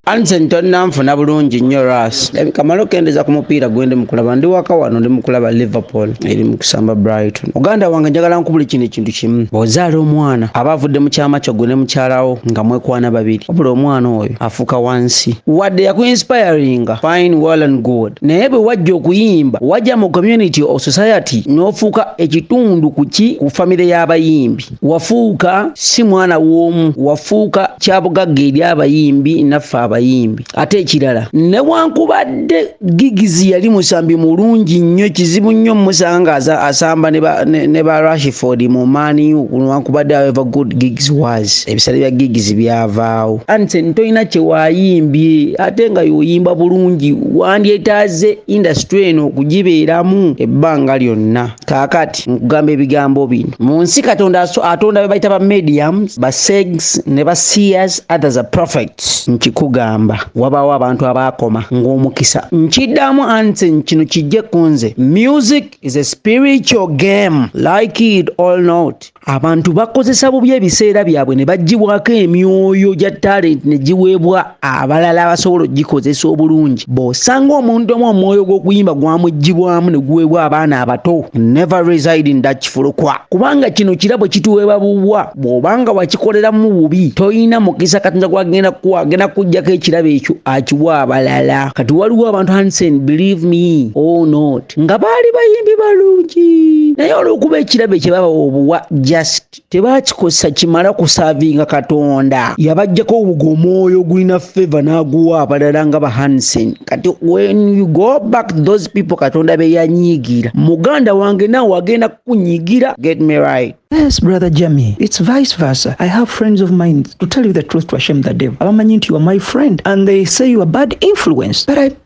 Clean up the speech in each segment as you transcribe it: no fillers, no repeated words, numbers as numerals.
Ansen tonnanfuna bulungi nnyo Ras. Labika male okendeza ku mupiira gwe ndi mu kulaba. Ndi waka wano ndi mu kulaba Liverpool eri mu kusamba Brighton. Muganda wange njagala nkubule kino ekintu kimu. Bw'ozaala omwana aba avudde mu kyama kyo gwe ne mukyala wo nga mwekwana babiri. Wabula omwana oyo afuuka wansi. Wadde yakuinspiringa fine well and good. Naye bwe wajja okuyimba wajja mu community or society n'ofuuka ekitundu ku ki ku famire y'abayimbi. Wafuuka si mwana w'omu, wafuuka kyabugagga eri abayimbi naffe abayimbi. Ate ekirala, newankubadde Giggs yali musambi mulungi nnyo, kizibu nnyo musanga asamba ne ba Rashford mu Man U, newankubadde however good Giggs was, ebisale bya Giggs byavaawo. Ansen tolina kye wayimbye ate nga yoyimba bulungi, wandyetaaze industry eno okugibeeramu ebbanga lyonna. Kaakati nkugamba ebigambo bino, mu nsi Katonda atonda be bayita ba mediums, ba segs ne ba seers, others are prophets. Nkikugamba wabaawo abantu abaakoma ng'omukisa. Nkiddamu Ansen, kino kijje ku nze. Music is a spiritual game, like it or not. Abantu bakozesa bubi ebiseera byabwe ne baggyibwako emyoyo gya talent ne giweebwa abalala abasobola okugikozesa obulungi. Bw'osanga omuntu omu omwoyo gw'okuyimba gwamuggyibwamu ne guweebwa abaana abato, never reside in that kifulukwa, kubanga kino kirabo kituweebwa buwa. Bw'obanga wakikoleramu bubi toyina mukisa Katonda gwagenda kuwa, agenda kuggyako ekirabo ekyo akiwa abalala. Kati waliwo abantu, Hansen, believe me or not, nga baali bayimbi balungi, naye olw'okuba ekirabo ekyo babawa obuwa just tebakikozesa kimala kusaavinga Katonda, yabaggyako obuga omwoyo ogulina favor n'aguwa abalala nga ba Hansen. Kati when you go back to those people Katonda be yanyiigira, muganda wange naawe agenda kukunyiigira. Get me right. Yes, Brother Jamie, it's vice versa. I have friends of mine, to tell you the truth, to shame the devil. Abamanyi nti you are my friend, and they say you are bad influence. But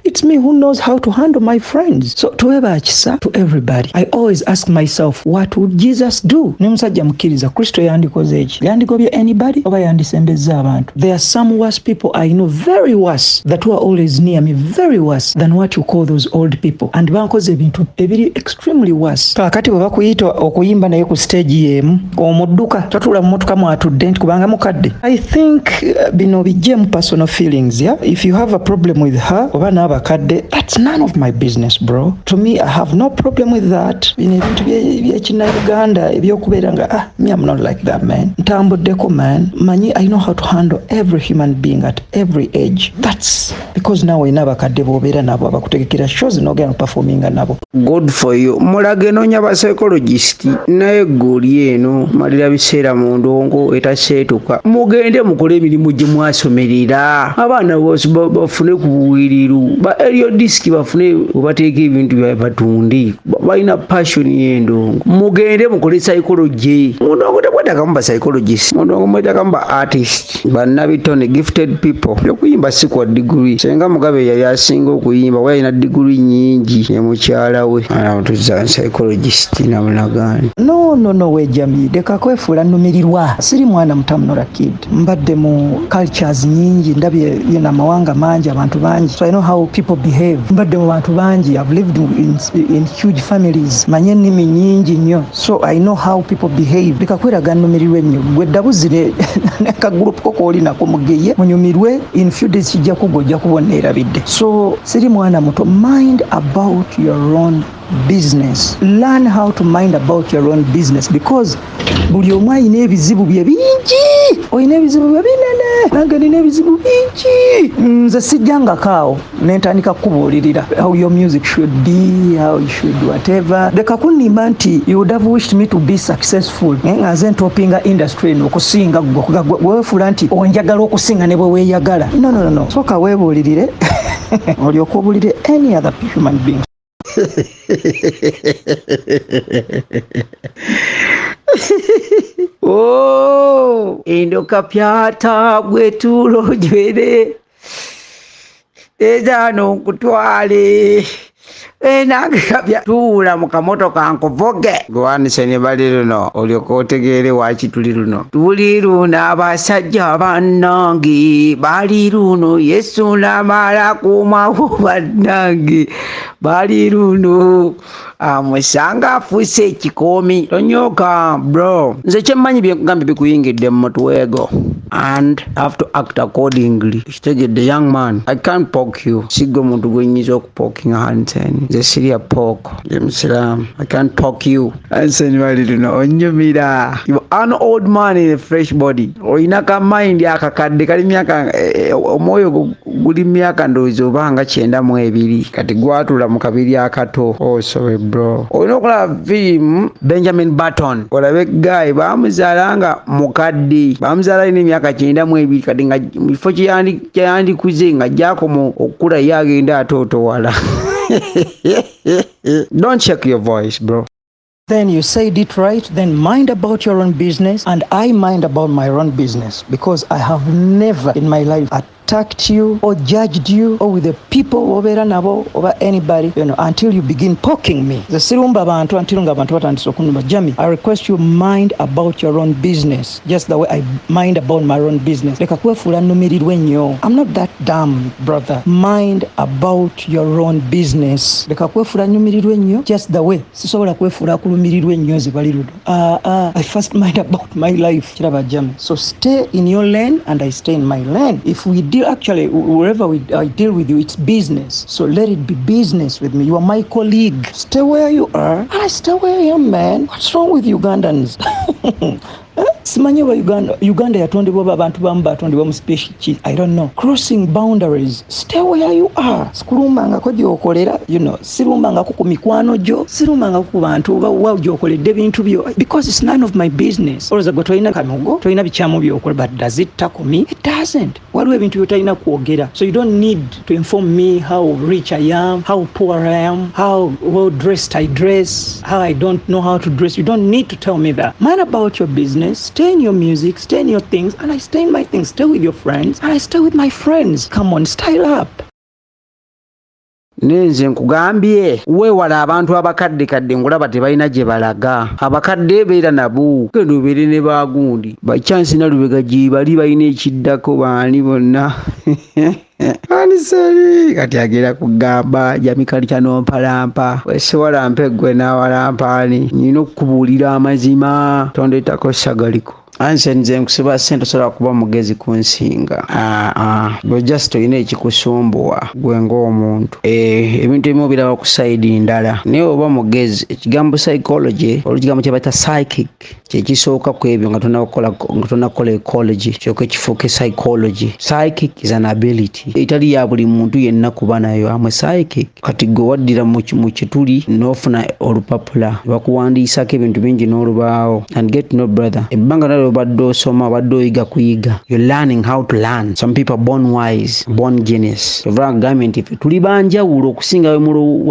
it's me who knows how to handle my friends. So tube bakisa to everybody. I always ask myself, what would Jesus do? Ne musajja mukkiriza, Kristo yandikoze eki? Yandigobye anybody oba yandisembezza abantu? There are some worse people I know, very worse, that were always near me, very worse than what you call those old people. And bankoze ebintu ebiri extremely worse. Kaakati bwe bakuyita okuyimba naye ku stage y'emu, omudduka totuula mu mmotoka mwatudde nti kubanga mukadde. I think bino bijjemu personal feelings, yeah? If you have a problem with her oba n'abakadde, that's none of my business, bro. To me, I have no problem with that. Bino ebintu by'ekinnayuganda ebyokubeera nga me, I'm not like that, man. Ntambuddeko, man. Manyi I know how to handle every human being at every age. That's because naawe olina abakadde b'obeera nabo abakutegekera shows n'ogenda performinga nabo. Good for you. Mulage noonya ba psychologist, naye ggooli eno malira biseera mu ndongo etaseetuka. Mugende mukole emirimu gye mwasomerera, abaana bafune ku buwiriru ba Aerial Disc, bafune we bateeka ebintu byabwe batunde. Balina passion y'endongo. Mugende mukole psychology. Mu ndongo temwetagamu ba psychologist, mu ndongo mwetagamu ba artist, bannabitone, gifted people. Okuyimba si kwa degree. Senga Mugabe yali asinga okuyimba we yalina degree nnyingi ne mukyala we tuza psychologist namunagani. No, no, no, wejami leka kwefuula nnumirirwa. Siri mwana mutamu, not a kid. Mbadde mu cultures nyingi, ndabye amawanga mangi, abantu bangi, so I know how people behave. Mbadde mu bantu bangi, I've lived in huge families, manye ennimi nyingi nnyo, so I know how people behave. Leka kweraga nnumirirwa ennyo. Gwe ddabuzire nekagurupu ko kooli nako mugeye munyumirwe. In few days kijja kugwa, ojja kubona erabidde. So siri mwana muto. Mind about your own business. Learn how to mind about your own business, because buli omu alina ebizibu bye bingi. Olina ebizibu bye binene, nange nina ebizibu bingi. Nze sijjangako awo nentandika kukubuulirira how your music should be, how you should whatever. Leka kunnimba nti you would have wished me to be successful, naye nga nze ntopinga industry eno okusinga ggwe. Weefuula nti onjagala okusinga ne bwe weeyagala. No, no, no, no. Sooka weebuulirire olyoke obuulire any other human being. Oh, endoka pyata bwetulojwere ezaano nkutwale. Nange kapya tuula mu kamotoka nkuvuge. Gwe bali luno olyoka otegeere waki tuli luno. Tuli luno abasajja bannange, bali luno Yesu n'amala kumawo bannange, bali luno amusanga afuuse ekikoomi. Tonyoka bro, nze kyemmanyi byenkugambye bikuyingidde mu mutwego and have to act accordingly. Kitegedde young man, I can't poke you. Sigwe muntu gwe nnyinza okupokinga Hansen. Nze sirya pork, ndi musiraamu. I can't poke you. Hansen bali luno onyumira. You an old man in a fresh body. Olina ka mind akakadde kali myaka omwoyo guli myaka ndowooza oba nga 92 kati gwatula mu kabiri akato. Oh sorry bro. Olina okulaba firimu Benjamin Button olabe guy bamuzaala nga mukadde, bamuzaala alina emyaka 92 kati nga mu kifo kyeyandikuze nga gyakoma okukula ye agenda atootowala. Don't check your voice bro. Then you said it right. Then mind about your own business, and I mind about my own business, because I have never in my life attacked you or judged you or with the people obeera nabo oba anybody until you begin poking me. Nze sirumba abantu until nga abantu batandise okunuma. Jami, I request you mind about your own business just the way I mind about my own business. Leka kwefuula nnumirirwa ennyo. I'm not that dumb, brother. Mind about your own business. Leka kwefuula nnumirirwa ennyo just the way sisobola kwefuula kulumirirwa ennyo nze bali luno. I first mind about my life. Kiraba Jami. So stay in your lane and I stay in my lane. If we deal, actually, wherever I deal with you, it's business. So let it be business with me. You are my colleague. Stay where you are and I stay where I am, man. What's wrong with Ugandans? Simanyi oba Uganda yatondebwa oba abantu bamu batondebwa mu space ki, I don't know. Crossing boundaries. Stay where you are. Sikulumbangako gyokolera, sirumbangako ku mikwano gyo, sirumbangako ku bantu oba wa gyokoledde ebintu byo, because it's none of my business. Olowooza gwe tolina kamugo, tolina bikyamu byokola, but does it tackle me? It doesn't. Waliwo ebintu byotalina kwogera, so you don't need to inform me how rich I am, how poor I am, how well dressed I dress, how I don't know how to dress. You don't need to tell me that. Mind about your business. Stay in your music, stay in your things, and I stay in my things. Stay with your friends, and I stay with my friends. Come on, style up. Nenze nkugambye weewala abantu abakadde kadde ngulaba tebalina gye balaga. Abakadde beera nabo, genda obeere ne bagundi bakyansi nalubega gye bali balina ekiddako baani bonna aniseri kati agenda kugamba jamikali kyanompalampa wesewalampa eggwe n'awalampaani. Nina okukubuulira amazima, tondeetako sagaliko. Anse nze nkusiba ssente, osobola kuba mugezi kunsinga. Gwe just olina ekikusumbuwa gwe ng'omuntu. Ebintu ebimu obiraba ku side ndala, naye oba mugezi. Ekigambo psychology, olwekigambo kye bayita psychic kyekisooka ku ebyo nga tonakola ecology, kyokka ekifuuka psychology. Psychic is an ability etali ya buli muntu yenna kuba nayo. Amwe psychic kati gwe waddira mu kituli n'ofuna olupapula bakuwandiisako ebintu bingi n'olubaawo. And get no brother, ebbanga nalyo obadde osoma, obadde oyiga kuyiga. You're learning how to learn. Some people are born wise, born genius. Kyova gambye nti ffe tuli banjawulo okusinga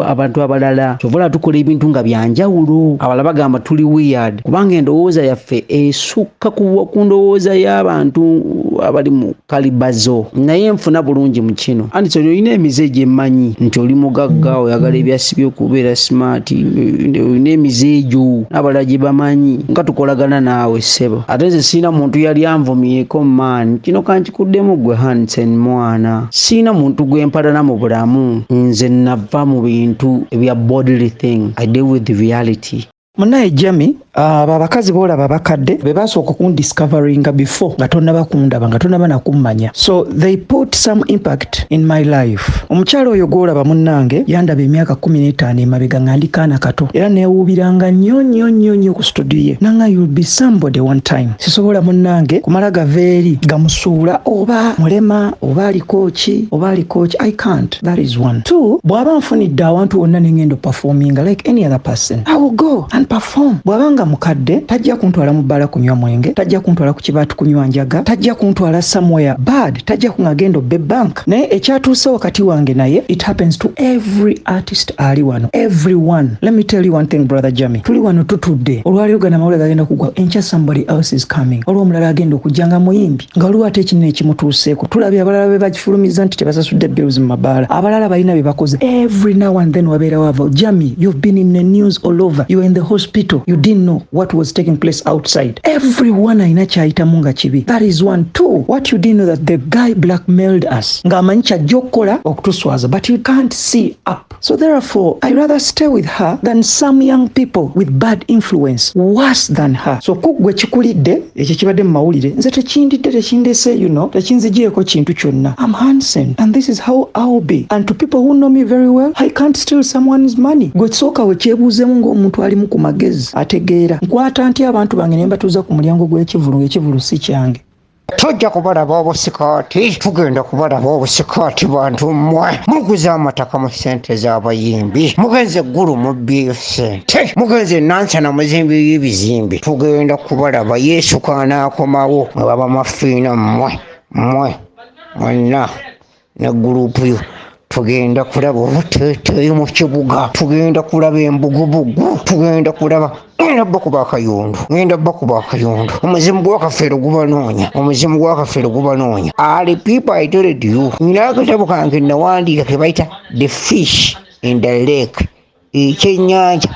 abantu abalala. Kyova tukola ebintu nga byanjawulo, abalala bagamba tuli weird, kubanga endowooza yaffe esukka ku ndowooza y'abantu abali mu kalibazo. Naye nfuna bulungi mu kino anti olina emize gyemmanyi nti oli mugagga, oyagala ebyasi by'okubeera smart, olina emize egyo n'abalala gye bamanyi nga tukolagana naawe ssebo. Ate nze sirina muntu yali anvumyeko maani. Kino kankikuddemu gwe Hansen mwana, sirina muntu gwe mpalana mu bulamu. Nze nava mu bintu ebya bodily thing. I deal with the reality. Munnaye Jami, abo abakazi boolaba abakadde be basooka okundiscoveringa before nga tonnaba kundaba, nga tonnaba nakummanya, so they put some impact in my life. Omukyala oyo gwolaba munnange yandaba emyaka 15 emabega nga ndi kaana kato, era neewuubiranga nnyo nnyo nnyo nnyo ku studio ye nanga you'll be somebody one time. Sisobola munnange kumala gava eri gamusuula oba mulema oba aliko ki oba aliko ki. I can't. That is one. Two, bw'aba nfunidde awantu wonna nengenda performinga like any other person, I will go and perform. Bw'aba nga Kubanga mukadde, tajja kuntwala mu bbala kunywa mwenge, tajja kuntwala ku kibaati kunywa njaga, tajja kuntwala somewhere bad, tajja kungagenda obbe bank. Naye ekyatuuse wakati wange naye, it happens to every artist ali wano, everyone. Let me tell you one thing, brother Jami, tuli wano tutudde olwaleero, gana amawulire gagenda kugwa enkya, somebody else is coming. Olwo omulala agenda okujja nga muyimbi, nga waliwo ate ekinene ekimutuuseeko. Tulabye abalala be bagifulumiza nti tebasasudde bills mu mabaala, abalala balina bye bakoze. Every now and then wabeerawo ava. Jami, you've been in the news all over, you were in the hospital, you didn't know what was taking place outside. Everyone alina kyayitamu nga kibi. That is one. Two, what you didn't know, that the guy blackmailed us ng'amanyi kyajja okukola okutuswaza, but you can't see up. So therefore I rather stay with her than some young people with bad influence worse than her. So kuggwe kikulidde ekyo kibadde mu mawulire, nze tekindidde, tekindese, tekinzigyeko kintu kyonna. I'm Hansen and this is how I'll be, and to people who know me very well, I can't steal someone's money. Gwe sooka wekyebuuzemu ng'omuntu alimu ku magezi ategeera, nkwata ntya abantu bange ne mbatuuza ku mulyango gw'ekivulu ng'ekivulu si kyange? Tujja kubalaba obusikaati, tugenda kubalaba obusikaati. Bantu mmwe muguze amataka mu ssente z'abayimbi, mugenze eggulu mubbyeyo ssente, mugenze Nansana muzimbiyo ebizimbe. Tugenda kubalaba. Yesu kanaakomawo, mwe baba mafiina mmwe, mmwe mwenna ne group yo, tugenda kulaba obuteeteeyi mu kibuga, tugenda kulaba embugubugu, tugenda kulaba. Ngenda bakuba akayundu, ngenda bakuba akayundu. Omuzimu gwakafeero gubanoonya, omuzimu gwakafeero gubanoonya. Ali people, I told you, nyina akatabo kange nawandiika ke bayita The Fish in the Lake, ekyennyanja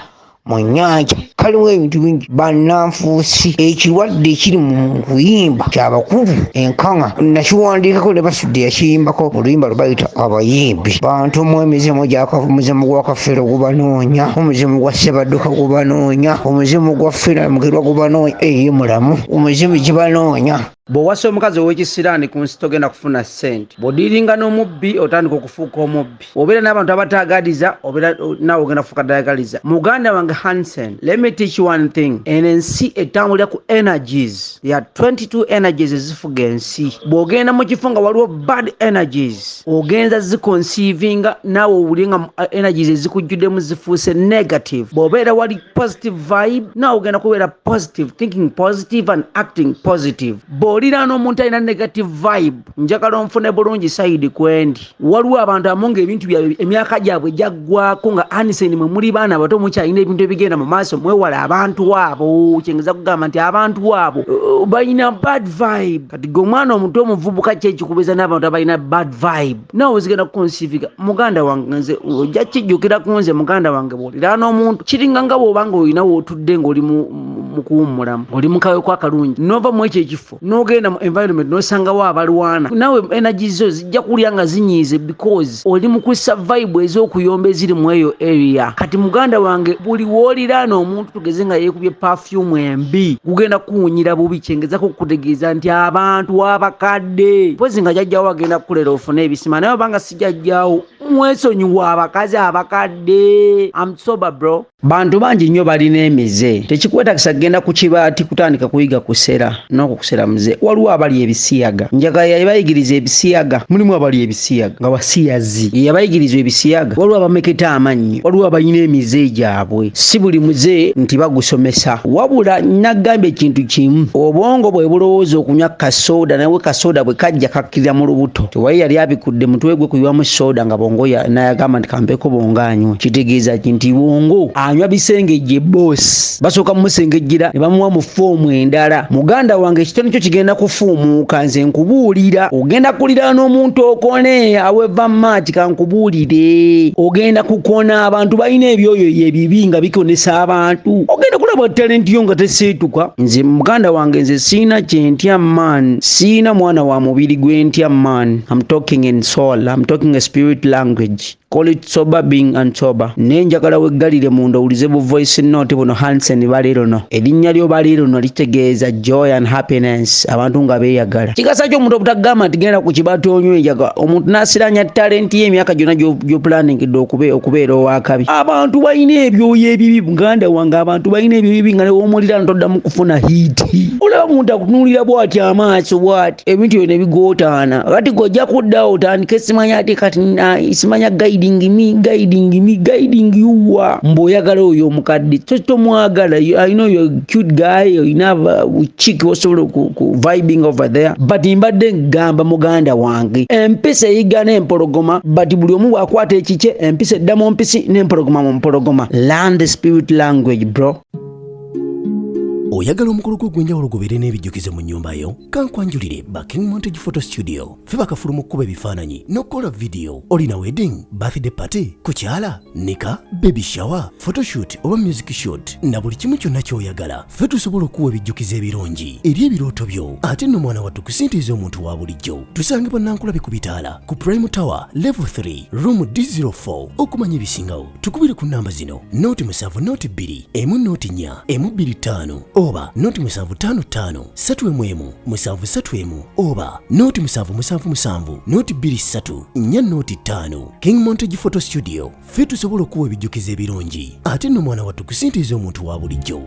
mu nnyanja. Kalimu ebintu bingi, bannanfuusi, ekirwadde ekiri mu kuyimba kyabakulu enkaŋa. Nakiwandiikako ne Basudde yakiyimbako mu luyimba lwe bayita Abayimbi. Bantu mu emizimu omuzimu gwa Kafeero gubanoonya, omuzimu gwa Sebadduka gubanoonya, omuzimu gwa Fina Mugerwa gubanoonya, eye mulamu omuzimu gibanoonya. Bw'owasa omukazi ow'ekisiraani, ku nsi togenda kufuna ssente. Bw'odiiringa n'omubbi, otandika okufuuka omubbi. Obeera n'abantu abataagaliza, obeera naawe ogenda kufuuka dayagaliza. Muganda wange Hansen, let me teach you one thing. Eno ensi etambulira ku energies. There are 22 energies ezifuga ensi. Bw'ogenda mu kifo nga waliwo bad energies, ogenza ziconceivinga, naawe owulire nga energies ezikujjuddemu zifuuse negative. Bw'obeera wali positive vibe, naawe ogenda kubeera positive, thinking positive and acting positive. Bw'oliraana omuntu alina negative vibe, njagala onfune bulungi side kwendi. Waliwo abantu amu nga ebintu byabwe, emyaka gyabwe gyaggwako nga Hansen mwe muli baana bato, mukyalina ebintu ebigenda mu maaso. Mwewala abantu abo. Kyengeza kugamba nti abantu abo balina bad vibe. Kati gwe omwana omuto omuvubuka, ki ekikubeza n'abantu abalina bad vibe? Naawe zigenda kuconceivinga. Muganda wange, nze ojja kijjukira ku nze. Muganda wange, bw'oliraana omuntu, kiringa nga bw'oba nga olina wootudde ng'oli mu kuwummulamu, oli mu kaweko akalungi, nova mu ekyo ekifo n'ogenda mu environment n'osangawo abalwana, naawe energy zo zijja kulya nga zinyiize because oli mu kussa vibe ez'okuyomba eziri mu eyo area. Kati muganda wange, buli wooliraana omuntu, tugeze nga yeekubye perfume embi, gugenda kuwunyira bubi. Kyengezako okukutegeeza nti abantu abakadde, mpozi nga jjajjawo agenda kukulera ofune ebisima, naye obanga si jjajjawo, mwesonyiwa abakazi abakadde. I'm sober, bro. Bantu bangi nnyo balina emize. Tekikwetagisa kugenda ku kibaati kutandika kuyiga kusera n'okukusera muze. Waliwo abali ebisiyaga, njagala yabayigiriza ebisiyaga. Mulimu abali ebisiyaga nga wasiyazi yabayigiriza ebisiyaga. Waliwo abameketa amannyo, waliwo abalina emize gyabwe. Si buli muze nti bagusomesa. Wabula nagambye ekintu kimu: obwongo bwe bulowooza okunywa kasoda, nawe kasoda bwe kajja kakkirira mu lubuto. Tewali yali abikudde mutwe gwe kuyiwamu soda nga bongo nayagamba nti kampeeko bongo anywe. Kitegeeza ki? Nti bongo anywa bisengejje, bosi basooka mumusengejjera ne bamuwa mu form endala. Muganda wange, ekitono kyo kigenda kufuumuuka. Nze nkubuulira, ogenda kuliraana omuntu okone aweva maaki. Kankubuulire, ogenda kukona. Abantu balina ebyoyo ebibi nga bikonesa abantu. Ogenda kulaba talent yo nga teseetuka. Nze muganda wange, nze siina kyentya, man. Siina mwana wa mubiri gwentya, man. I'm talking in soul, I'm talking a spirit language. Call it sober being and sober. Naye njagala weggalire munda owulize bu voice note buno. Hansen Baliruno, erinnya lyo Baliruno litegeeza joy and happiness. Ras, abantu nga beeyagala. Kigasa ki omuntu obutagamba nti genda ku kibatu onywe enjaga, omuntu n'asiranya talenti ye emyaka gyonna gy'oplaningidde okubeera owakabi. Abantu balina ebyoyo ebibi, muganda wange, abantu balina ebyo ebibi nga newomuliraano toddamu kufuna hiiti. Olaba omuntu akutunuulira bw'ati amaaso bw'ati, ebintu ebyo ne bigootaana. Kati gwe ojja kuddawo otandike simanya ate kati simanya guiding me, guiding me, guiding you wa? Mbu oyagala oyo omukadde, so tomwagala. I know you're a cute guy, olina chick osobola ku vibing over there, but mbadde ngamba muganda wange, empisa eyiga n'empologoma, but buli omu bw'akwata ekikye, empisa edda mu mpisi n'empologoma mu mpologoma. Learn the spirit language, bro. Oyagala omukolo gwo ogw'enjawulo gubeere n'ebijjukizo mu nnyumba yo? Kankwanjulire ba King Montage Photo Studio. Ffe bakafulu mu kkuba ebifaananyi n'okukola vidiyo. Olina wedding, birthday party, kukyala, nika, baby shower, photoshoot oba music shoot, na buli kimu kyonna ky'oyagala, ffe tusobola okuwa ebijjukizo ebirungi eri ebirooto byo. Ate nno mwana wattu, ku ssente ez'omuntu wa bulijjo. Tusangibwa Nankulabe ku bitaala ku Prime Tower, level 3, room D04. Okumanya ebisingawo, tukubire ku namba zino: 070 2 104 125, oba 075 5 3 1 7 3 1, oba 077 0 23 4 05. King Montage Photo Studio, ffe tusobola okuwa ebijjukizo ebirungi, ate nno mwana wattu, ku ssente ez'omuntu wa bulijjo.